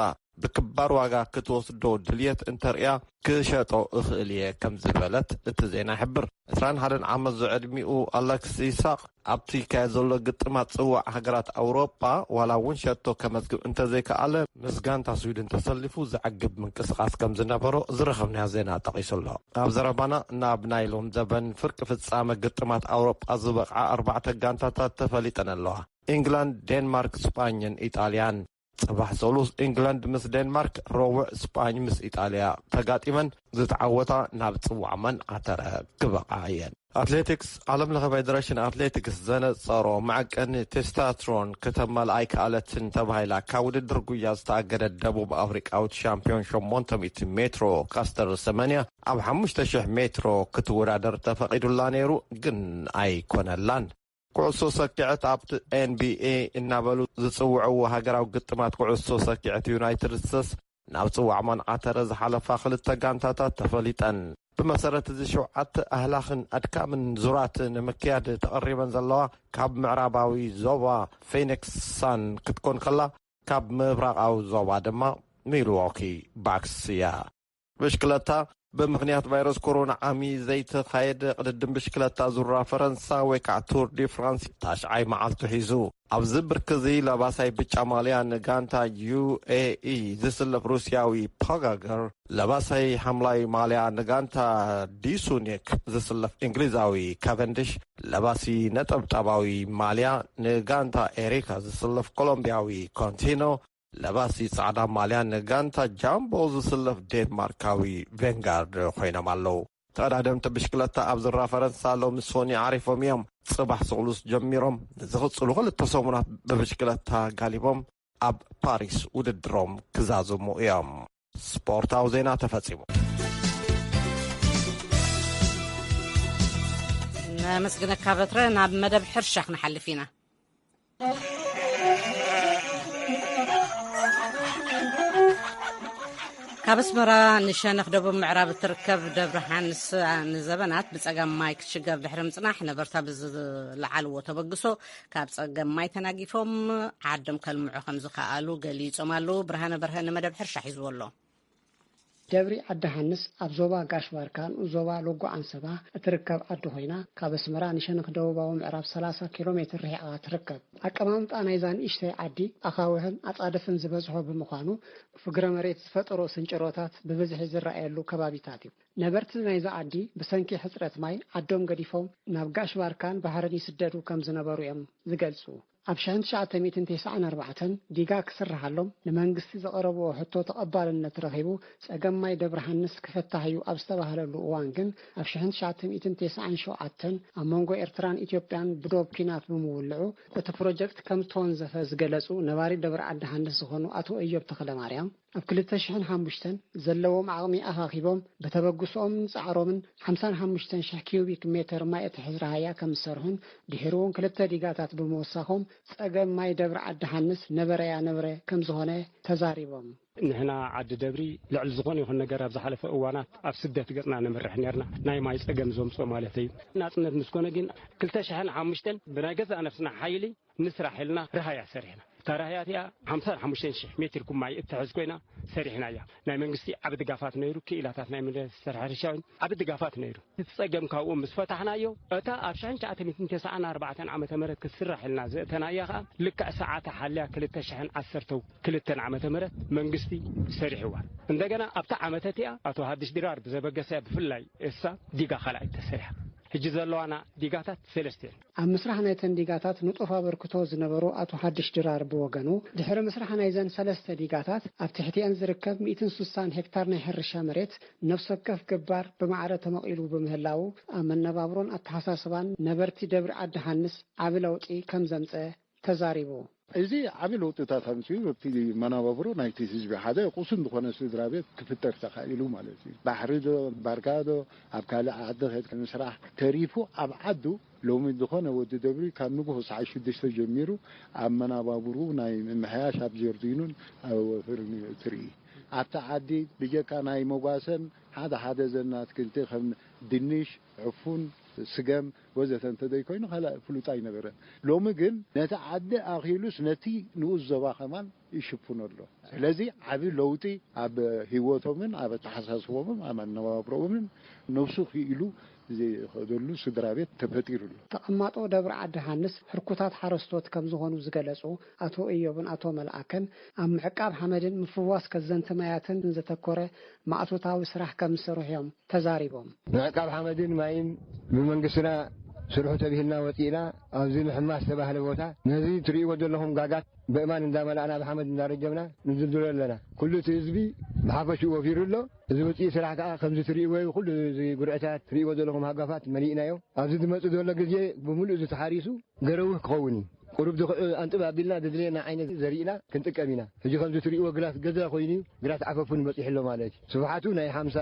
ብክባር ዋጋ ክትወስዶ ድልየት እንተርእያ ክሸጦ እኽእል እየ ከም ዝበለት እቲ ዜና ይሕብር። ዕስራን ሓደን ዓመት ዝዕድሚኡ ኣሌክስ ኢሳቅ ኣብቲ ይካየድ ዘሎ ግጥማት ጽዋዕ ሃገራት ኣውሮጳ ዋላ እውን ሸቶ ከመዝግብ እንተዘይከኣለ፣ ምስ ጋንታ ስዊድን ተሰሊፉ ዘዕግብ ምንቅስቓስ ከም ዝነበሮ ዝረኸብናዮ ዜና ጠቒሱ ኣሎ። ኣብ ዘረባና ናብ ናይ ሎም ዘበን ፍርቂ ፍጻመ ግጥማት ኣውሮጳ ዝበቕዓ ኣርባዕተ ጋንታታት ተፈሊጠን ኣለዋ። ኢንግላንድ፣ ዴንማርክ፣ ስጳኝን ኢጣልያን። ጽባሕ ሰሉስ ኢንግላንድ ምስ ዴንማርክ፣ ረቡዕ ስጳኝ ምስ ኢጣልያ ተጋጢመን፣ ዝተዓወታ ናብ ጽዋዕ መን ኣተረ ክበቓዓ እየን። ኣትሌቲክስ፣ ዓለም ለኸ ፌደሬሽን ኣትሌቲክስ ዘነጸሮ መዐቀኒ ቴስታስትሮን ከተማልኣ ኣይከኣለትን ተባሂላ ካብ ውድድር ጉያ ዝተኣገደት ደቡብ ኣፍሪቃዊት ሻምፒዮን ሸሞንተ ሚእቲ ሜትሮ ካስተር ሰመንያ ኣብ ሓሙሽተ ሽሕ ሜትሮ ክትወዳደር ተፈቒዱላ ነይሩ፣ ግን ኣይኮነላን። ኩዕሶ ሰኪዐት ኣብ ኤንቢኤ እናበሉ ዝጽውዕዎ ሃገራዊ ግጥማት ኩዕሶ ሰኪዐት ዩናይትድ ስቴትስ ናብ ጽዋዕ መንዓተረ ዝሓለፋ ክልተ ጋንታታት ተፈሊጠን። ብመሰረት እዚ ሸውዓተ ኣህላኽን ኣድካምን ዙራት ንምክያድ ተቐሪበን ዘለዋ ካብ ምዕራባዊ ዞባ ፌኒክስ ሳን ክትኮን ከላ፣ ካብ ምብራቓዊ ዞባ ድማ ሚልዎኪ ባክስ እያ። ብሽክለታ፣ ብምኽንያት ቫይረስ ኮሮና ዓሚ ዘይተኻየደ ቅድድም ብሽክለታ ዙራ ፈረንሳ ወይ ከዓ ቱር ዲ ፍራንስ ታሽዓይ መዓልቱ ሒዙ። ኣብዚ ብርኪ እዚ ለባሳይ ብጫ ማልያ ንጋንታ ዩ ኤ ኢ ዝስለፍ ሩስያዊ ፓጋገር፣ ለባሳይ ሓምላይ ማልያ ንጋንታ ዲሱኒክ ዝስለፍ እንግሊዛዊ ካቨንድሽ፣ ለባሲ ነጠብጣባዊ ማልያ ንጋንታ ኤሪካ ዝስለፍ ኮሎምቢያዊ ኮንቲኖ፣ ለባሲ ጻዕዳ ማልያ ንጋንታ ጃምቦ ዝስለፍ ዴንማርካዊ ቬንጋርድ ኮይኖም ኣለዉ። ተቐዳደምቲ ብሽክለታ ኣብ ዙራ ፈረንሳ ሎሚ ሶኒ ዓሪፎም እዮም። ጽባሕ ስቕሉስ ጀሚሮም ንዝቕጽሉ ክልተ ሰሙናት ብብሽክለታ ጋሊቦም ኣብ ፓሪስ ውድድሮም ክዛዝሙ እዮም። ስፖርታዊ ዜና ተፈጺሙ። ነመስግነካ በትረ። ናብ መደብ ሕርሻ ክንሓልፍ ኢና። ካብ ኣስመራ ንሸነኽ ደቡብ ምዕራብ እትርከብ ደብረ ሓንስ ንዘበናት ብጸገም ማይ ክትሽገር ድሕሪ ምጽናሕ፣ ነበርታ ብዝለዓልዎ ተበግሶ ካብ ጸገም ማይ ተናጊፎም ዓዶም ከልምዑ ከም ዝኸኣሉ ገሊጾም ኣለዉ። ብርሃነ በርሀ ንመደብ ሕርሻ ሒዝዎ ኣሎ። ደብሪ ዓዲ ሃንስ ኣብ ዞባ ጋሽ ባርካ ንኡስ ዞባ ሎጎ ዓንሰባ እትርከብ ዓዲ ኮይና፣ ካብ ኣስመራ ንሸነኽ ደቡባዊ ምዕራብ ሰላሳ ኪሎ ሜትር ርሒቓ ትርከብ። ኣቀማምጣ ናይዛ ንእሽተይ ዓዲ ኣኻውሕን ኣጻድፍን ዝበዝሖ ብምዃኑ፣ ፍግረ መሬት ዝፈጠሮ ስንጭሮታት ብብዝሒ ዝረኣየሉ ከባቢታት እዩ። ነበርቲ ናይዛ ዓዲ ብሰንኪ ሕጽረት ማይ ዓዶም ገዲፎም ናብ ጋሽ ባርካን ባሕርን ይስደዱ ከም ዝነበሩ እዮም ዝገልጹ። ኣብ ሽሕን ትሽዓተ ሚእትን ተስዓን ኣርባዕተን ዲጋ ክስርሓሎም ንመንግስቲ ዘቕረብዎ ሕቶ ተቐባልነት ረኺቡ፣ ጸገም ማይ ደብረ ሃንስ ክፍታሕ እዩ ኣብ ዝተባህለሉ እዋን ግን፣ ኣብ ሽሕን ትሽዓተ ሚእትን ተስዓን ሸውዓተን ኣብ መንጎ ኤርትራን ኢትዮጵያን ብዶብ ኲናት ብምውልዑ፣ እቲ ፕሮጀክት ከም ዝተወንዘፈ ዝገለጹ ነባሪ ደብረ ዓዲ ሃንስ ዝኾኑ ኣቶ እዮብ ተኽለማርያም፣ ኣብ ክልተ ሽሕን ሓሙሽተን ዘለዎም ዓቕሚ ኣኻኺቦም፣ ብተበግሶኦምን ጻዕሮምን ሓምሳን ሓሙሽተን ሽሕ ኪዩቢክ ሜተር ማይ እትሕዝ ረሃያ ከም ዝሰርሑን፣ ድሒሩ እውን ክልተ ዲጋታት ብምውሳኾም፣ ጸገም ማይ ደብረ ዓዲ ሃንስ ነበረያ ነበረ ከም ዝኾነ ተዛሪቦም። ንሕና ዓዲ ደብሪ ልዕሊ ዝኾነ ይኹን ነገር ኣብ ዝሓለፈ እዋናት ኣብ ስደት ገጽና ነምርሕ ነርና፣ ናይ ማይ ጸገም ዘምጽኦ ማለት እዩ። ናጽነት ምስ ኮነ ግን ክልተ ሽሕን ሓሙሽተን ብናይ ገዛእ ነፍስና ሓይሊ ንስራሕ ኢልና ረሃያ ሰሪሕና። እታ ረሃያ እቲኣ ሓምሳን ሓሙሽተን ሽሕ ሜትር ኩብ ማይ እትሕዝ ኮይና ሰሪሕናያ። ናይ መንግስቲ ዓቢ ድጋፋት ነይሩ፣ ክኢላታት ናይ ሚኒስተር ሕርሻ እውን ዓቢ ድጋፋት ነይሩ። እቲ ጸገም ካብኡ ምስ ፈታሕናዮ፣ እታ ኣብ ሽሕን ትሽዓተ ሚእትን ተስዓን ኣርባዕተን ዓመተ ምህረት ክትስራሕ ኢልና ዘእተናያ ከኣ ልክዕ ሰዓታ ሓልያ ክልተ ሽሕን ዓሰርተን ክልተን ዓመተ ምህረት መንግስቲ ሰሪሕዋ። እንደገና ኣብታ ዓመት እቲኣ ኣቶ ሃድሽ ድራር ብዘበገሰ ብፍላይ እሳ ዲጋ ካልኣይ ተሰሪሓ። ሕጂ ዘለዋና ዲጋታት ሰለስተ እየን። ኣብ ምስራሕ ናይተን ዲጋታት ንጡፍ ኣበርክቶ ዝነበሩ ኣቶ ሓድሽ ድራር ብወገኑ፣ ድሕሪ ምስራሕ ናይዘን ሰለስተ ዲጋታት ኣብ ትሕቲኤን ዝርከብ ሚእትን ስሳን ሄክታር ናይ ሕርሻ መሬት ነፍሲ ወከፍ ገባር ብማዕረ ተመቒሉ ብምህላዉ፣ ኣብ መነባብሮን ኣተሓሳስባን ነበርቲ ደብሪ ዓዲ ሃንስ ዓቢ ለውጢ ከም ዘምጸ ተዛሪቡ። እዚ ዓቢ ለውጥታት ኣምጺኡ ኣብቲ መነባብሮ ናይቲ ህዝቢ ሓደ ቁሱን ዝኾነ ስድራ ቤት ክፍጠር ተኻኢሉ ማለት እዩ። ባሕሪ ዶ ባርካ ዶ ኣብ ካልእ ዓዲ ከድካ ምስራሕ ተሪፉ ኣብ ዓዱ ሎሚ ዝኾነ ወዲ ደብሪ ካብ ንግሆ ሰዓት ሽዱሽተ ጀሚሩ ኣብ መነባብርኡ ናይ ምምሕያሽ ኣብ ጀርዲኑን ኣብ ወፍርን እዩ ትርኢ። ኣብቲ ዓዲ ብጀካ ናይ መጓሰን ሓደ ሓደ ዘና ኣትክልቲ ከም ድንሽ፣ ዕፉን፣ ስገም ወዘተ እንተዘይኮይኑ ካልእ ፍሉጥ ኣይነበረን። ሎሚ ግን ነቲ ዓዲ ኣኺሉስ ነቲ ንኡስ ዞባ ከማን ይሽፍኖ ኣሎ። ስለዚ ዓቢ ለውጢ ኣብ ህይወቶምን ኣብ ኣተሓሳስቦምን ኣብ ኣነባብሮኦምን ነብሱ ክኢሉ ዝኸደሉ ስድራ ቤት ተፈጢሩ ኣሎ። ተቐማጦ ደብረ ዓዲ ሃንስ ህርኩታት ሓረስቶት ከም ዝኾኑ ዝገለጹ ኣቶ እዮብን ኣቶ መልኣከን፣ ኣብ ምዕቃብ ሓመድን ምፍዋስ ከዘንቲ ማያትን ዘተኮረ ማእቶታዊ ስራሕ ከም ዝሰርሑ እዮም ተዛሪቦም። ምዕቃብ ሓመድን ማይን ብመንግስትና ስርሑ ተብሂልና ወፂእና ኣብዚ ምሕማስ ዝተባህለ ቦታ ነዚ ትርእይዎ ዘለኹም ጋጋት በእማን እንዳመላእና ብሓመድ እንዳረጀምና ንድልድሎ ኣለና። ኩሉ እቲ ህዝቢ ብሓፈሽኡ ወፊሩ ኣሎ። እዚ ውፅኢት ስራሕ ከዓ ከምዚ ትርእይዎ እዩ። ኩሉ እዚ ጉርዕታት ትርእይዎ ዘለኹም ሃጋፋት መሊእናዮ። ኣብዚ ዝመፅእ ዘሎ ግዜ ብምሉእ እዚ ተሓሪሱ ገረውህ ክኸውን እዩ። ቁሩብ ዝኽ- ኣንጥብ ኣቢልና ዝድልየና ዓይነት ዘሪእና ክንጥቀም ኢና። ሕጂ ከምዚ ትርእይዎ ግራት ገዛ ኮይኑ እዩ። ግራት ዓፈፉን በፂሑ ኣሎ ማለት እዩ። ስፍሓቱ ናይ ሓምሳ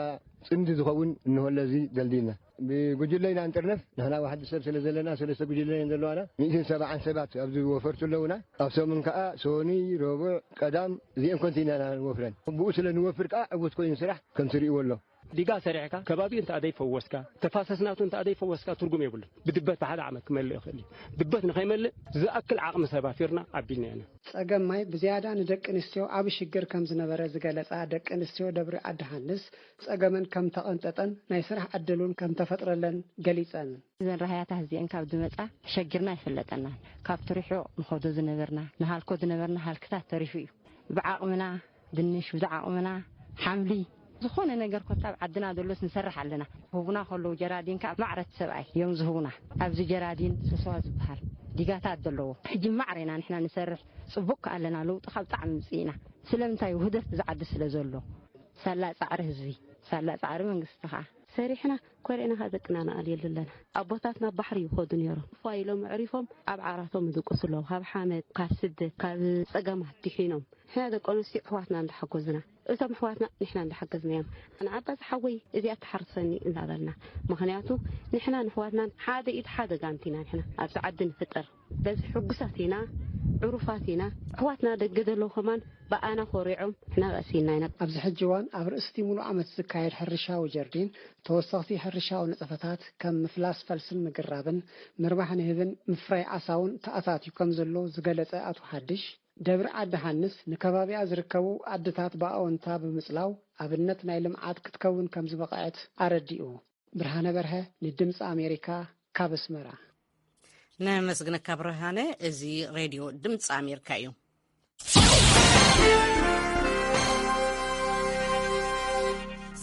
ፅምዲ ዝኸውን እንሆ ኣለዚ ደልዲልና። ብጉጅለ ኢና ንጥርነፍ። ንሕና ዋሕዲ ሰብ ስለ ዘለና፣ ሰለስተ ጉጅለ እየን ዘለዋና። ሚእትን ሰብዓን ሰባት ኣብዚ ወፈርቱ ኣለውና። ኣብ ሰሙን ከኣ ሶኒ፣ ረቡዕ፣ ቀዳም፣ እዚአን ኮንቲና ኢና ንወፍረን። ብኡ ስለ ንወፍር ከኣ ዕውት ኮይኑ ስራሕ ከም ትርእይዎ ኣሎ። ዲጋ ሰሪሕካ ከባቢኡ እንተ ዘይፈወስካ፣ ተፋሰስናቱ እንተ ዘይፈወስካ ትርጉም የብሉን። ብድበት ብሓደ ዓመት ክመልእ ይኽእል እዩ። ድበት ንኸይመልእ ዝኣክል ዓቕሚ ሰብ ኣፊርና ኣቢልና ኢና። ጸገም ማይ ብዝያዳ ንደቂ ኣንስትዮ ዓቢ ሽግር ከም ዝነበረ ዝገለጻ ደቂ ኣንስትዮ ደብሪ ዓዲ ሃንስ፣ ጸገመን ከም ተቐንጠጠን ናይ ስራሕ ዕድል እውን ከም ተፈጥረለን ገሊጸን። እዘን ራህያታት እዚአን ካብ ዝመጻ ተሸጊርና ኣይፈለጠናን። ካብቲ ርሑቕ ንኸዶ ዝነበርና፣ ንሃልኮ ዝነበርና ሃልክታት ተሪፉ እዩ። ብዓቕምና ድንሽ፣ ብዓቕምና ሓምሊ፣ ዝኾነ ነገር ኮታ ኣብ ዓድና ዘሎስ ንሰርሕ ኣለና። ህቡና ከለዉ ጀራዲን ከኣ ማዕረት ሰብኣይ እዮም ዝህቡና። ኣብዚ ጀራዲን ሰሰዋ ዝበሃል ዲጋታት ዘለዎ። ሕጂ ማዕረ ኢና ንሕና ንሰርሕ። ጽቡቅ ከኣ ኣለና፣ ለውጢ ከኣ ብጣዕሚ ምጽኢና። ስለምንታይ? ውህደት እዚ ዓዲ ስለ ዘሎ። ሳላ ጻዕሪ ህዝቢ፣ ሳላ ጻዕሪ መንግስቲ ከኣ። ሰሪሕና ኮሪዕና ከኣ ደቅና ንኣልየሉ ኣለና። ኣቦታትና ባሕሪ ይኸዱ ነይሮም። ፋ ኢሎም ኣዕሪፎም ኣብ ዓራቶም ይድቅሱ ኣለዉ። ካብ ሓመድ፣ ካብ ስደት፣ ካብ ጸገማት ድሒኖም። ንሕና ደቂ ኣንስትዮ ኣሕዋትና እንዳሓጎዝና፣ እቶም ኣሕዋትና ንሕና እንዳሓገዝናዮም። ንዓባስ ሓወይ እዚኣ ትሓርሰኒ እንዳበልና። ምኽንያቱ ንሕና ንኣሕዋትና ሓደ ኢድ ሓደ ጋንት ኢና ንሕና ኣብዚ ዓዲ ንፍጠር። በዚ ሕጉሳት ኢና፣ ዕሩፋት ኢና። ኣሕዋትና ደገ ዘለዉ ከማን ብኣና ኮሪዖም ንሕና ቀሲና ኢና። ኣብዚ ሕጂ እዋን ኣብ ርእሲ እቲ ሙሉእ ዓመት ዝካየድ ሕርሻዊ ጀርዲን ተወሰኽቲ ሕርሻዊ ንጥፈታት ከም ምፍላስ ፈልስን ምግራብን ምርባሕ ንህብን ምፍራይ ዓሳውን ተኣታትዩ ከም ዘሎ ዝገለጸ ኣቶ ሓድሽ፣ ደብሪ ዓዲ ሃንስ ንከባቢኣ ዝርከቡ ዓድታት ብኣወንታ ብምጽላው ኣብነት ናይ ልምዓት ክትከውን ከም ዝበቕዐት ኣረዲኡ። ብርሃነ በርሀ ንድምፂ ኣሜሪካ ካብ ኣስመራ። ነመስግነካ ብርሃነ። እዚ ሬድዮ ድምፂ ኣሜሪካ እዩ።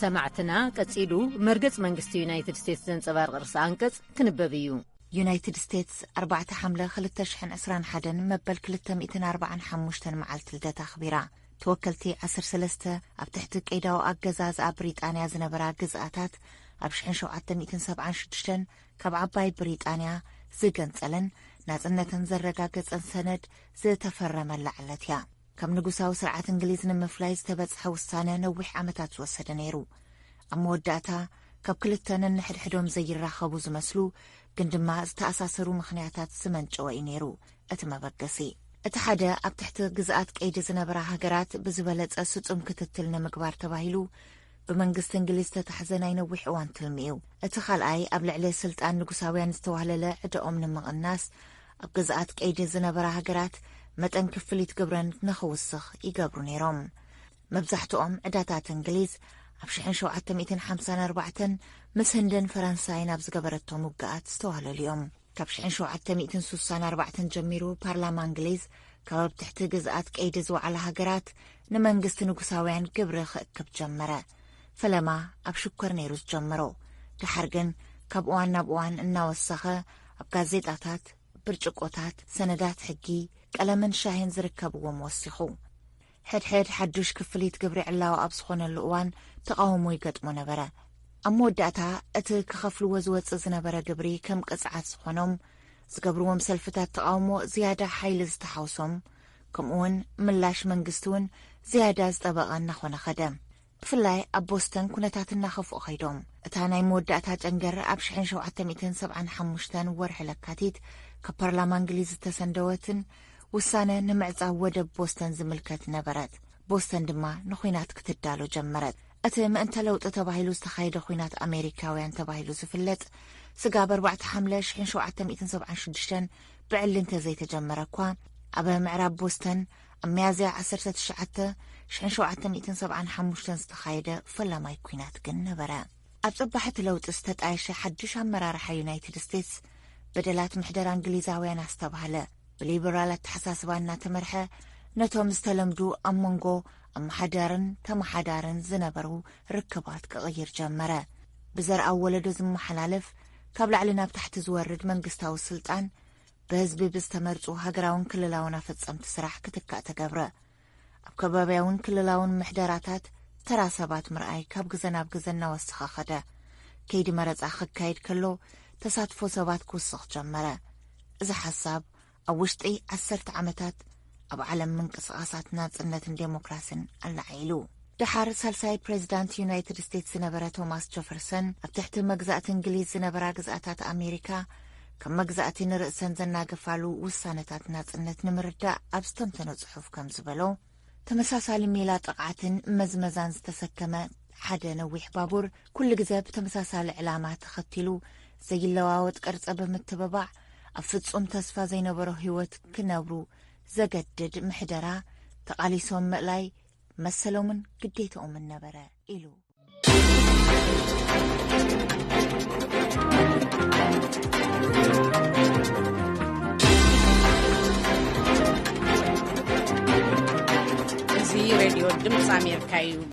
ሰማዕትና፣ ቀጺሉ መርገጽ መንግስቲ ዩናይትድ ስቴትስ ዘንጸባርቕ ርእሰ ኣንቀጽ ክንበብ እዩ። ዩናይትድ ስቴትስ ኣርባዕተ ሓምለ ክልተ ሽሕን ዕስራን ሓደን መበል ክልተ ሚእትን ኣርባዓን ሓሙሽተን መዓልቲ ልደት ኣኽቢራ። ተወከልቲ ዓሰርተ ሰለስተ ኣብ ትሕቲ ቀይዳዊ ኣገዛዝኣ ብሪጣንያ ዝነበራ ግዝኣታት፣ ኣብ ሽሕን ሸውዓተ ሚእትን ሰብዓን ሽዱሽተን ካብ ዓባይ ብሪጣንያ ዝገንጸለን ናጽነተን ዘረጋገጸን ሰነድ ዝተፈረመላ ዕለት እያ። ካብ ንጉሳዊ ስርዓት እንግሊዝ ንምፍላይ ዝተበጽሐ ውሳነ ነዊሕ ዓመታት ዝወሰደ ነይሩ። ኣብ መወዳእታ፣ ካብ ክልተ ነንሕድሕዶም ዘይራኸቡ ዝመስሉ ግን ድማ ዝተኣሳሰሩ ምኽንያታት ዝመንጨወ እዩ ነይሩ እቲ መበገሲ። እቲ ሓደ፣ ኣብ ትሕቲ ግዝኣት ቀይዲ ዝነበራ ሃገራት ብዝበለጸ ስጹም ክትትል ንምግባር ተባሂሉ ብመንግስቲ እንግሊዝ ዝተታሕዘ ናይ ነዊሕ እዋን ትልሚ እዩ። እቲ ካልኣይ፣ ኣብ ልዕሊ ስልጣን ንጉሳውያን ዝተዋህለለ ዕዳኦም ንምቕናስ፣ ኣብ ግዝኣት ቀይዲ ዝነበራ ሃገራት መጠን ክፍሊት ግብረን ንኽውስኽ ይገብሩ ነይሮም። መብዛሕትኦም ዕዳታት እንግሊዝ ኣብ ሽሕን ሸውዓተ ሚእትን ሓምሳን ኣርባዕተን ምስ ህንድን ፈረንሳይን ኣብ ዝገበረቶም ውግኣት ዝተዋህለሉ እዮም። ካብ ሽሕን ሸውዓተ ሚእትን ሱሳን ኣርባዕተን ጀሚሩ፣ ፓርላማ እንግሊዝ ካብ ኣብ ትሕቲ ግዝኣት ቀይዲ ዝወዓላ ሃገራት ንመንግስቲ ንጉሳውያን ግብሪ ክእክብ ጀመረ። ፈለማ ኣብ ሽኮር ነይሩ ዝጀመሮ። ደሓር ግን ካብ እዋን ናብ እዋን እናወሰኸ፣ ኣብ ጋዜጣታት፣ ብርጭቆታት፣ ሰነዳት ሕጊ፣ ቀለምን ሻሂን ዝርከብዎም ወሲኹ። ሕድሕድ ሓዱሽ ክፍሊት ግብሪ ዕላዊ ኣብ ዝኾነሉ እዋን ተቓውሞ ይገጥሞ ነበረ። ኣብ መወዳእታ፣ እቲ ክኸፍልዎ ዝወጽእ ዝነበረ ግብሪ ከም ቅጽዓት ዝኾኖም፣ ዝገብርዎም ሰልፍታት ተቓውሞ ዝያዳ ሓይሊ ዝተሓውሶም፣ ከምኡውን ምላሽ መንግስቲ እውን ዝያዳ ዝጠበቐ እናኾነ ኸደ። ብፍላይ ኣብ ቦስተን ኩነታት እናኸፍኡ ኸይዶም። እታ ናይ መወዳእታ ጨንገር ኣብ ሽሕን ሸውዓተ ሚእትን ሰብዓን ሓሙሽተን ወርሒ ለካቲት ካብ ፓርላማ እንግሊዝ ዝተሰንደወትን ውሳነ ንምዕጻው ወደብ ቦስተን ዝምልከት ነበረት። ቦስተን ድማ ንኹናት ክትዳሎ ጀመረት። እቲ ምእንተ ለውጢ ተባሂሉ ዝተኻየደ ኹናት ኣሜሪካውያን ተባሂሉ ዝፍለጥ፣ ስጋብ ኣርባዕተ ሓምለ ሽሕን ሸውዓተ ሚእትን ሰብዓን ሽዱሽተን ብዕሊ እንተ ዘይተጀመረ እኳ፣ ኣብ ምዕራብ ቦስተን ኣብ ሚያዝያ ዓሰርተ ትሽዓተ ሽሕን ሸውዓተ ሚእትን ሰብዓን ሓሙሽተን ዝተኻየደ ፈላማይ ኲናት ግን ነበረ። ኣብ ጽባሕ እቲ ለውጢ ዝተጣየሸ ሓድሽ ኣመራርሓ ዩናይትድ ስቴትስ፣ በደላት ምሕደራ እንግሊዛውያን ኣስተባህለ። ብሊበራል ኣተሓሳስባ እናተመርሐ፣ ነቶም ዝተለምዱ ኣብ መንጎ ኣመሓዳርን ተመሓዳርን ዝነበሩ ርክባት ክቕይር ጀመረ። ብዘርኣዊ ወለዶ ዝመሓላለፍ፣ ካብ ላዕሊ ናብ ታሕቲ ዝወርድ መንግስታዊ ስልጣን፣ ብህዝቢ ብዝተመርጹ ሃገራውን ክልላውን ኣፈጸምቲ ስራሕ ክትካእ ተገብረ። ኣብ ከባብያውን ክልላውን ምሕደራታት፣ ተራ ሰባት ምርኣይ ካብ ግዘ ናብ ግዘ እናወሰኸ ኸደ። ከይዲ መረጻ ክካየድ ከሎ፣ ተሳትፎ ሰባት ክውስኽ ጀመረ። እዚ ሓሳብ፣ ኣብ ውሽጢ ዓሰርተ ዓመታት ኣብ ዓለም ምንቅስቓሳት ናጽነትን ዴሞክራስን ኣላዒሉ። ደሓር ሳልሳይ ፕሬዚዳንት ዩናይትድ ስቴትስ ዝነበረ ቶማስ ጀፈርሰን፣ ኣብ ትሕቲ መግዛእቲ እንግሊዝ ዝነበራ ግዝኣታት ኣሜሪካ ከም መግዛእቲ ንርእሰን ዘናገፋሉ ውሳነታት ናጽነት ንምርዳእ ኣብ ዝተንተኖ ጽሑፍ ከም ዝበሎ፣ ተመሳሳሊ ሜላ ጥቕዓትን መዝመዛን ዝተሰከመ ሓደ ነዊሕ ባቡር ኩሉ ግዘ ብተመሳሳሊ ዕላማ ተኸቲሉ ዘይለዋወጥ ቅርጸ ብምትብባዕ ኣብ ፍጹም ተስፋ ዘይነበሮ ህይወት ክነብሩ ዘገድድ ምሕደራ ተቓሊሶም ምእላይ መሰሎምን ግዴታኦምን ነበረ ኢሉ። እዚ ሬድዮ ድምፂ ኣሜሪካ እዩ።